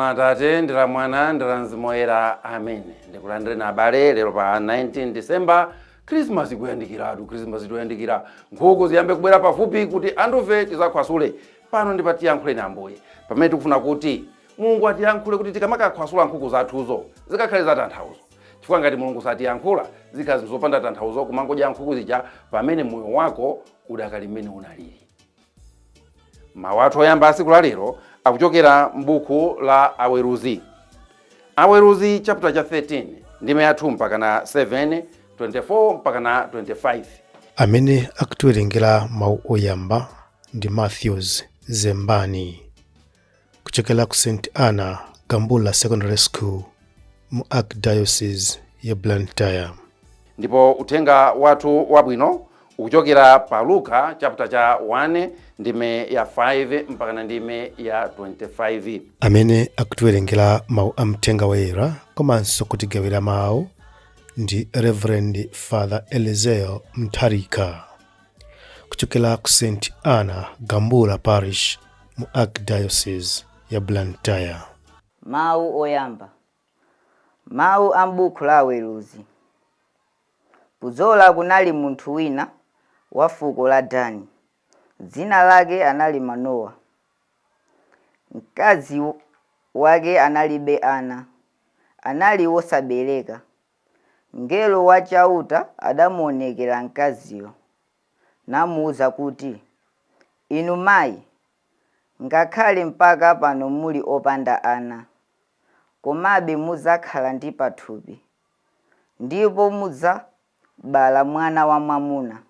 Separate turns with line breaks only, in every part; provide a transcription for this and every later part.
La Atate ndi la Mwana ndi la Mzimu Woyera, amen. Ndikulandireni abale lero pa 19 December. Krismasi ikuyandikiratu, Krismasi ikuyandikira, nkhuku ziyambe kubwera pafupi kuti anthufe tizakhwasule. Pano ndi pa Tiyankhuleni Ambuye, pamene tikufuna kuti Mulungu atiyankhule kuti tikamakakhwasula nkhuku zathuzo zikakhale za tanthauzo, chifukwa ngati Mulungu satiyankhula zikhala zinthu zopanda tanthauzo kumangodya nkhuku zija pamene moyo wako udakali mmene unalili. Mawu athu oyamba a tsiku la lero akuchokera m'buku la Aweruzi, Aweruzi chapter cha 13, ndime ya 2 mpaka na 7, 24 mpaka na 25.
Amene akutiwerengera mawu oyamba ndi Matthews Zembani kuchokera ku St Anna Gambula Secondary School mu Archdiocese ya Blantyre.
Ndipo uthenga wathu wabwino ukuchokera pa Luka chapter cha 1, ndime ya 5 mpaka na ndime ya 25.
Amene akutiwerengera mawu a mthenga woyera komanso kutigawira mawu ndi Reverend Father Elizeo Mtharika kuchokera ku St Anna Gambula Parish mu Archdiocese ya Blantyre.
Mawu oyamba. Mawu a m'buku la Aweruzi. Ku Zora kunali munthu wina wa fuko la Dani, dzina lake anali Manowa. Mkazi wake analibe ana, anali wosabereka. Mngelo wa Chauta adamuonekera mkaziyo, namuuza kuti, Inu mai, ngakhale mpaka pano muli opanda ana, komabe mudzakhala ndi pathupi, ndipo mudzabala mwana wamwamuna.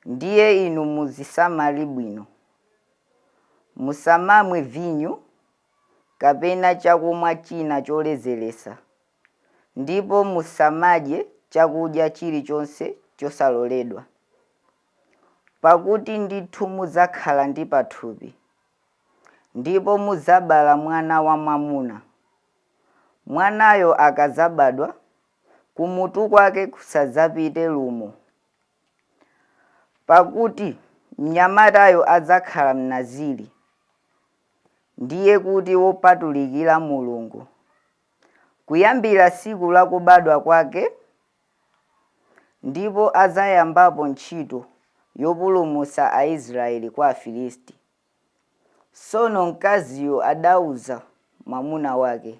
Ndiye inu mudzisamale bwino, musamamwe vinyo kapena chakumwa china choledzeretsa, ndipo musamadye chakudya chilichonse chosaloledwa. Pakuti ndithu mudzakhala ndi pathupi, ndipo mudzabala mwana wamwamuna. Mwanayo akadzabadwa, kumutu kwake kusadzapite lumo, pakuti mnyamatayo adzakhala Mnaziri, ndiye kuti wopatulikira Mulungu, kuyambira tsiku la kubadwa kwake, ndipo adzayambapo ntchito yopulumutsa Aisraeli kwa Afilisti. Tsono mkaziyo adauza mwamuna wake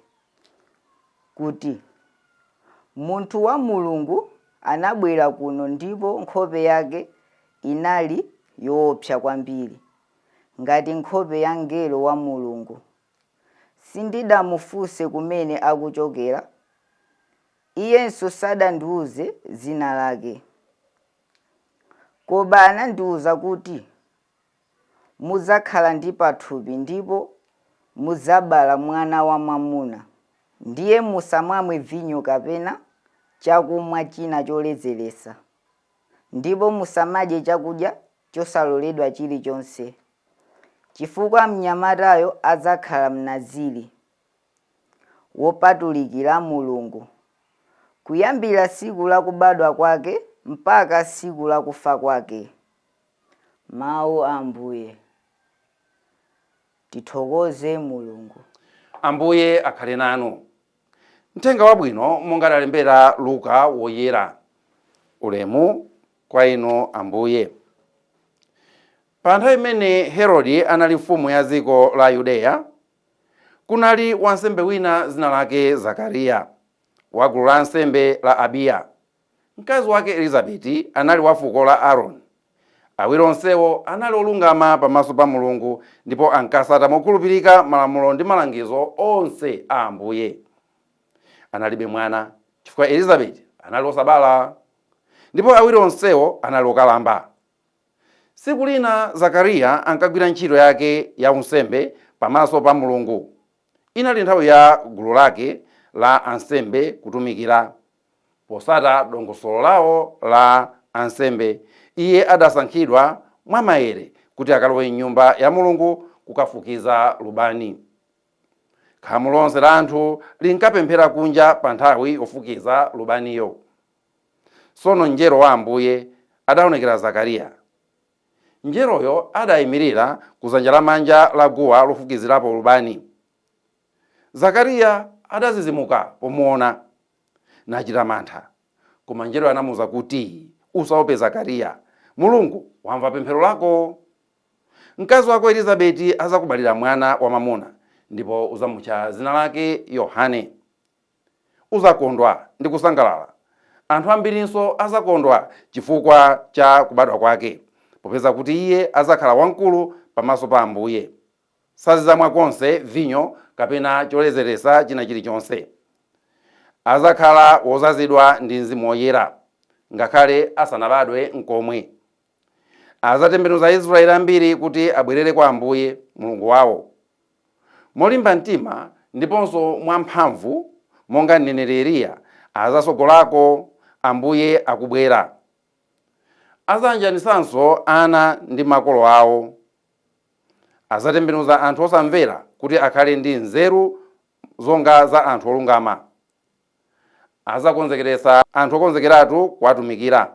kuti, Munthu wa Mulungu anabwera kuno ndipo nkhope yake inali yoopsa kwambiri, ngati nkhope ya mngelo wa Mulungu. Sindidamufunse kumene akuchokera, iyenso sadandiwuze dzina lake. Koma anandiwuza kuti, Mudzakhala ndi pathupi ndipo mudzabala mwana wamwamuna. Ndiye musamamwe vinyo kapena chakumwa china choledzeretsa, ndipo musamadye chakudya chosaloledwa chilichonse, chifukwa mnyamatayo adzakhala Mnaziri, wopatulikira Mulungu, kuyambira tsiku la kubadwa kwake mpaka tsiku la kufa kwake. Mawu a Ambuye. Tithokoze Mulungu.
Ambuye akhale nanu. Mthenga wabwino monga adalembera Luka Woyera. Ulemu kwa inu Ambuye. Pa nthawi imene Herode anali mfumu ya dziko la Yudeya, kunali wansembe wina dzina lake Zakariya, wa gulu la ansembe la Abiya. Mkazi wake Elizabeti anali wa fuko la Aroni. Awiri onsewo anali olungama pamaso pa Mulungu ndipo ankatsata mokhulupirika malamulo ndi malangizo onse a Ambuye. Analibe mwana chifukwa Elizabeti anali wosabala, ndipo awiri onsewo anali okalamba. Tsiku lina Zakariya ankagwira ntchito yake ya unsembe pamaso pa Mulungu. Inali nthawi ya gulu lake la ansembe kutumikira. Potsata dongosolo lawo la ansembe, iye adasankhidwa mwa maere kuti akalowe m'Nyumba ya Mulungu kukafukiza lubani. Khamu lonse la anthu linkapemphera kunja pa nthawi yofukiza lubaniyo. Tsono mngelo wa Ambuye adaonekera Zakariya. Mngeloyo adaimirira ku dzanja lamanja la guwa lofukizirapo lubani. Zakariya adazizimuka pomuona, nachita mantha. Koma mngeloyo anamuuza kuti, Usaope Zakariya, Mulungu wamva pemphero lako. Mkazi wako Elizabeti adzakubalira mwana wamwamuna, ndipo udzamutcha dzina lake Yohane. Udzakondwa ndi kusangalala. Anthu ambirinso adzakondwa chifukwa cha kubadwa kwake, popeza kuti iye adzakhala wamkulu pamaso pa Ambuye. Sazidzamwa konse vinyo kapena choledzeretsa china chilichonse. Adzakhala wodzazidwa ndi Mzimu Woyera, ngakhale asanabadwe n'komwe. Adzatembenuza Aisraeli ambiri kuti abwerere kwa Ambuye, Mulungu wawo. Molimba mtima ndiponso mwamphamvu, monga mneneri Eliya, adzatsogolako Ambuye akubwera. Adzayanjanitsanso ana ndi makolo awo. Adzatembenuza anthu osamvera kuti akhale ndi nzeru zonga za anthu olungama. Adzakonzekeretsa anthu okonzekeratu kuwatumikira.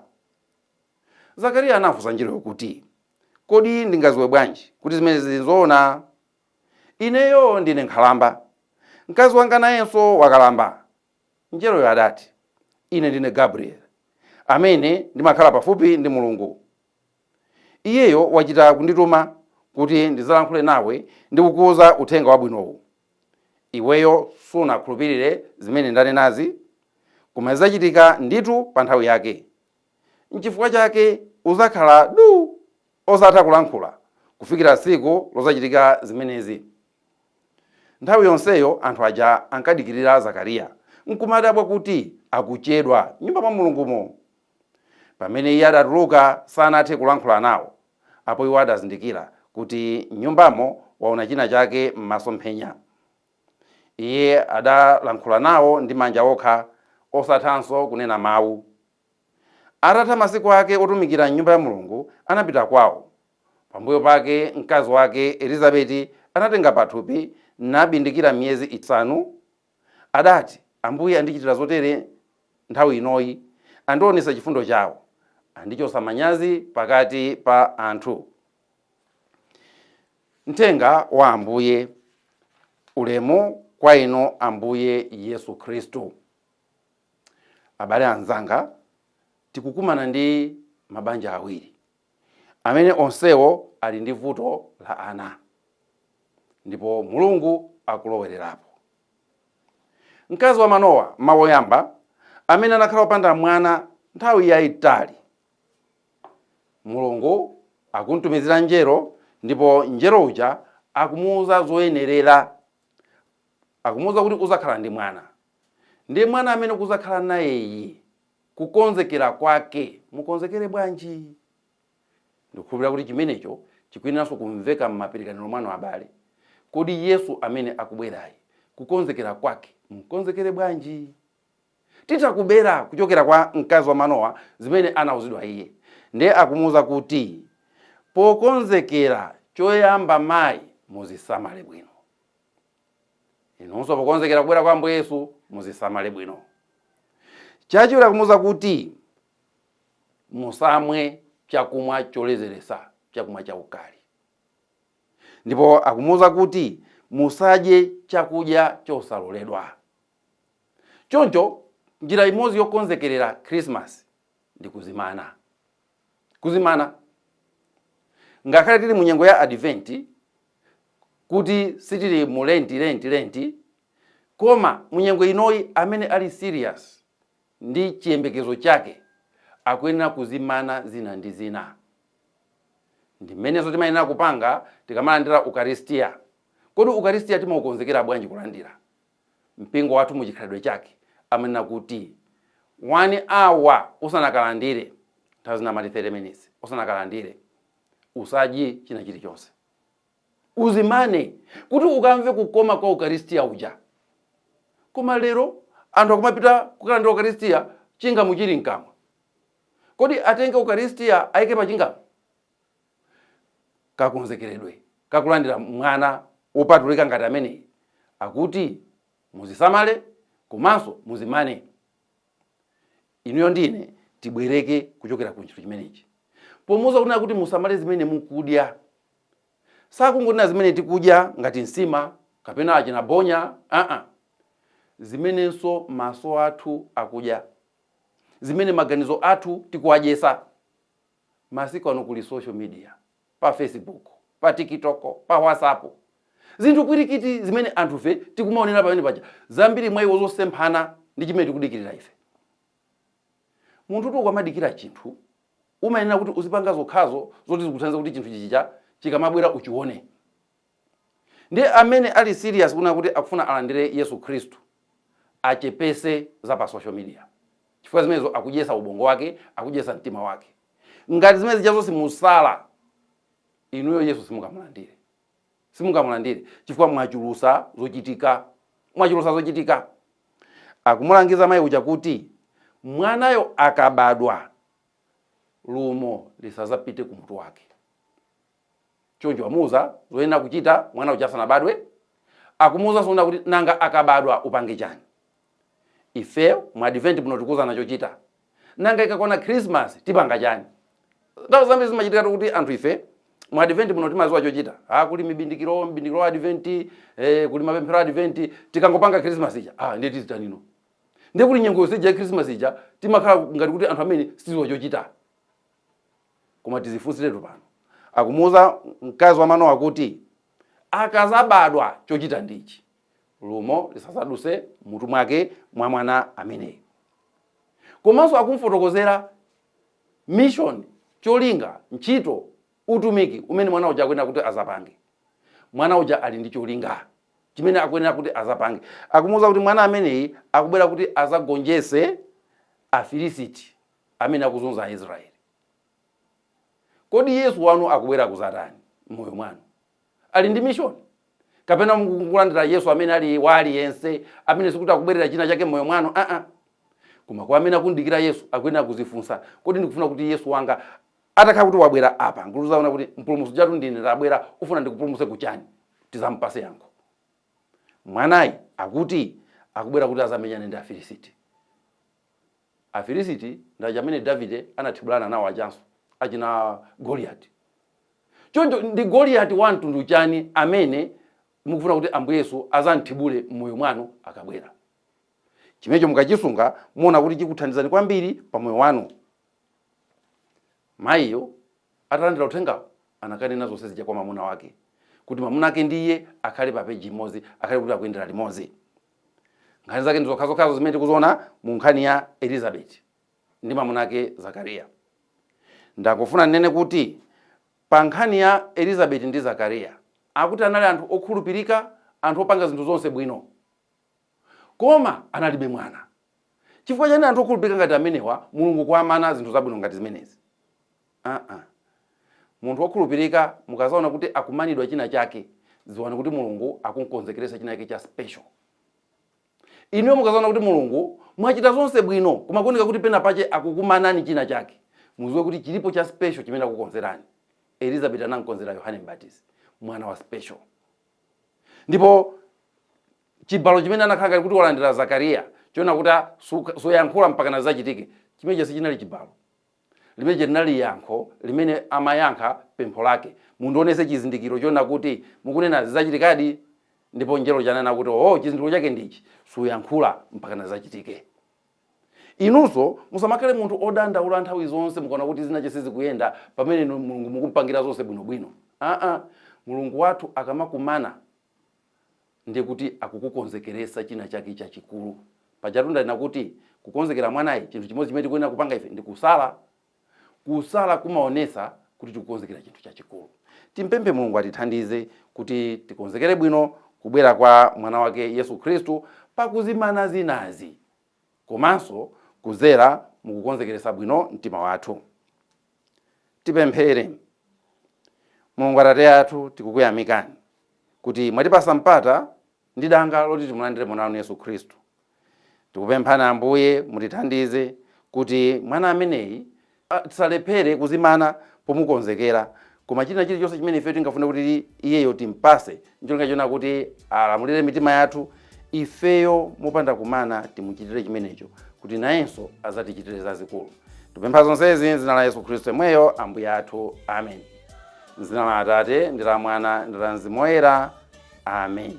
Zakariya anafunsa mngeloyo kuti, Kodi ndingadziwe bwanji kuti zimenezi nzoona? Ineyo ndine nkhalamba, mkazi wanga nayenso wakalamba. Mngeloyo adati, Ine ndine Gabriele, amene ndimakhala pafupi ndi Mulungu. Iyeyo wachita kundituma kuti ndidzalankhule nawe ndi kukuuza uthenga wabwinowu. Iweyo sunakhulupirire zimene ndanenazi, koma zidzachitika ndithu pa nthawi yake. N'chifukwa chake udzakhala duu osatha kulankhula kufikira tsiku lodzachitika zimenezi. Nthawi yonseyo anthu aja ankadikirira Zakariya, n'kumadabwa kuti akuchedwa m'Nyumba mwa Mulungumo. Pamene iye adatuluka, sanathe kulankhula nawo. Apo iwo adazindikira kuti m'Nyumbamo waona china chake m'masomphenya. Iye adalankhula nawo ndi manja okha, osathanso kunena mau. Atatha masiku ake otumikira m'Nyumba ya Mulungu, anapita kwao. Pambuyo pake mkazi wake Elizabeti anatenga pathupi nabindikira miyezi isanu. Adati, Ambuye andichitira zotere nthawi inoyi, andionetsa chifundo chao, andichotsa manyazi pakati pa anthu. Mthenga wa Ambuye. Ulemu kwa inu Ambuye Yesu Khristu. Abale anzanga, tikukumana ndi mabanja awiri amene onsewo ali ndi vuto la ana ndipo Mulungu akulowererapo. Mkazi wa Manowa, mawu oyamba, amene anakhala opanda mwana nthawi yayitali, Mulungu akumtumizira mngelo ndipo mngelo uja akumuwuza zoyenerera, akumuwuza kuti uzakhala ndi mwana, ndiye mwana amene kuzakhala nayeyi kukonzekera kwake mukonzekere bwanji? Ndikukhulupirira kuti chimenecho chikuyeneranso kumveka m'maperekaniro mwanu abale. Kodi Yesu amene akubwerayi kukonzekera kwake mukonzekere bwanji? Titha kubera kuchokera kwa mkazi wa Manowa zimene anauzidwa iye. Ndiye akumuuza kuti pokonzekera choyamba mayi muzisamale bwino. Inunso pokonzekera kubwera kwa Ambuye Yesu muzisamale bwino. Chachiwiri akumuuza kuti musamwe chakumwa choledzeretsa, chakumwa chaukali. Ndipo akumuuza kuti musadye chakudya chosaloledwa. Choncho njira imodzi yokonzekerera Christmas ndi kuzimana. Kuzimana. Ngakhale tili mu nyengo ya Advent, kuti sitili mu lenti lenti lenti, koma mu nyengo inoyi amene ali serious ndi chiyembekezo chake akuyenera kuzimana zina ndi zina. Ndi mmenenso timayenera kupanga tikamalandira Ukaristiya. Kodi Ukaristiya timaukonzekera bwanji kulandira? Mpingo wathu mu chikhalidwe chake amanena kuti 1 hour usanakalandire, nthawi zina amati 30 minutes usanakalandire, usadye china chilichonse, uzimane kuti ukamve kukoma kwa Ukaristiya uja. Koma lero anthu akumapita kukalandira Ukaristiya chingamu chili mkamwa. Kodi atenge Ukaristiya ayike pa chingamu? Kakonzekeredwe kakulandira mwana wopatulika ngati ameneyi akuti muzisamale komanso muzimane. Inuyo ndine tibwereke kuchokera ku ntchito chimenechi. Pomuuza kunena kuti musamale zimene mukudya, sakungonena zimene tikudya ngati nsima kapena achina bonya, aa, zimenenso maso athu akudya, zimene maganizo athu tikuwadyesa. Masiku ano kuli social media, pa Facebook, pa TikTok, pa WhatsApp, zinthu kwirikiti zimene anthufe tikumaonera pamene paja, zambiri mwa iwo zosemphana ndi chimene tikudikirira ife. Munthu tu ukamadikira chinthu, umayenera kuti uzipanga zokhazo zoti zikuthandiza kuti chinthu chichija chikamabwera uchione. Ndi amene ali serious kuna kuti akufuna alandire Yesu Khristu, achepese za pa social media, chifukwa zimenezo akudyesa ubongo wake, akudyesa mtima wake. Ngati zimene zichazo simusala, inuyo Yesu simungamulandire, simungamulandire, chifukwa mwachulusa zochitika, mwachulusa zochitika. Akumulangiza mayi uja kuti mwanayo akabadwa, lumo lisazapite kumutu wake. Choncho amuuza zoyenera kuchita mwana uja asanabadwe. Akumuuza zoona kuti nanga akabadwa upange chani. Ife mu Advent muno tikuuzana chochita. Nanga ikakwana Christmas tipanga chani? Nthawi zambiri zimachitika kuti anthu ife mu Advent muno timaziwa chochita. Ah, kuli mibindikiro, mibindikiro wa Advent, kuli mapemphero a Advent. Tikangopanga Christmas ija, ah, ndiye tizitanino? Ndiye kuli nyengo yonse ija ya Christmas ija, timakhala ngati kuti anthu amene sitiziwa chochita. Koma tizifunsiretu pano. Akumuuza mkazi wa Manowa kuti akazabadwa chochita ndichi, lumo lisazaduse mutu mwake mwa mwana ameneyi. Komanso akumfotokozera mission, cholinga, ntchito, utumiki umene mwana uja akuyenera kuti azapange. Mwana uja ali ndi cholinga chimene akuyenera kuti azapange. Akumuuza kuti mwana ameneyi akubwera kuti azagonjese Afilisiti amene akuzunza Aisraeli. Kodi Yesu wanu akubwera kuzatani m'moyo mwanu? Ali ndi mission, kapena mukulandira Yesu amene ali wa aliyense, amene sikuti akubwerera china chake m'moyo mwanu? Aa, koma kwa amene akundikira Yesu akuyenera kuzifunsa: kodi ndikufuna kuti Yesu wanga atakhala kuti wabwera apa, nkuluzaona kuti mpulumutsi chatu ndine tabwera, ufuna ndikupulumutse kuchani? Tizampase yankho. Mwanayi akuti akubwera kuti azamenyane ndi Afilisiti. Afilisiti ndi amene Davide anathibulana nawo achanso, achina Goliyati. Choncho ndi Goliyati wa mtundu chani amene mukufuna kuti Ambuye Yesu azamthibule m'moyo mwanu akabwera? Chimenecho mukachisunga, muona kuti chikuthandizani kwambiri pa moyo wanu. Mayiyo atalandira uthengawo, anakanena zonse zija kwa mwamuna wake, kuti mwamuna ake ndiye akhale pa peji imodzi, akhale kuti akuyendera limodzi. Nkhani zake ndi zokhazokhazo zimene tikuziona mu nkhani ya Elizabeti ndi mwamuna ake Zakariya. Ndangofuna ndinene kuti pa nkhani ya Elizabeti ndi Zakariya, akuti anali anthu okhulupirika, anthu opanga zinthu zonse bwino, koma analibe mwana. Chifukwa chani anthu okhulupirika ngati amenewa Mulungu kuamana zinthu zabwino ngati zimenezi? Aa, munthu wokhulupirika mukazaona kuti akumanidwa china chake, dziwani kuti Mulungu akunkonzekeresa china chake cha special. Inuyo mukazaona kuti Mulungu mwachita zonse bwino, koma kuoneka kuti pena pache akukumanani china chake, muziwe kuti chilipo cha special chimene akukonzerani. Elizabeth anamkonzera Yohane Mbatizi, mwana wa special. Ndipo chibalo chimene anakhala ngati kuti walandira Zakariya, chiona kuti suyankhula mpaka na zachitike, chimenechi sichinali chibalo. Limene linali yankho limene amayankha pempho lake: "Mundionese chizindikiro choona kuti mukunena zidzachitikadi." Ndipo mngelo chanena kuti, "Oh, chizindikiro chake ndichi: suyankhula mpaka na zachitike." Inunso musamakhale munthu odandaula nthawi zonse mukaona kuti zinache sizikuyenda, pamene inu Mulungu mukumpangira zonse bwinobwino. Aa, Mulungu wathu akamakumana, ndiye kuti akukukonzekeresa china chake chachikulu. Pajatu ndanena kuti kukonzekera mwanayi, chinthu chimodzi chimene tikuyenera kupanga ife ndi kusala. Kusala kumaonesa kuti tikukonzekera chinthu chachikulu. Timpemphe Mulungu atithandize kuti tikonzekere bwino kubwera kwa mwana wake Yesu Khristu pakuzimana zinazi, komanso kuzera mukukonzekeresa bwino mtima wathu. Tipemphere. Mulungu Atate athu, tikukuyamikani kuti mwatipasa mpata ndi danga loti timulandire mwana wanu Yesu Khristu. Tikupemphani Ambuye, mutithandize kuti mwana ameneyi tisalephere kuzimana pomukonzekera, koma china chilichonse chimene ife tingafune kuti iyeyo timpase ncholinga chona kuti alamulire mitima yathu, ifeyo mopanda kumana timuchitire chimenecho, kuti nayenso azatichitire zazikulu. Tipempha zonsezi m'dzina la Yesu Khristu yemweyo Ambuye athu, amen. M'dzina la Atate ndi la Mwana ndi la Mzimu Woyera, amen.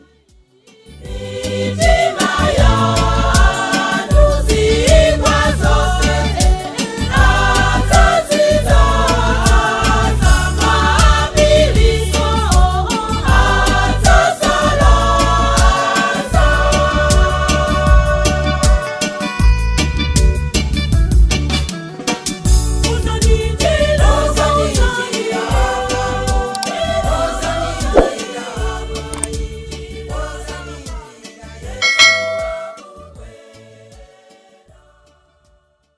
Thank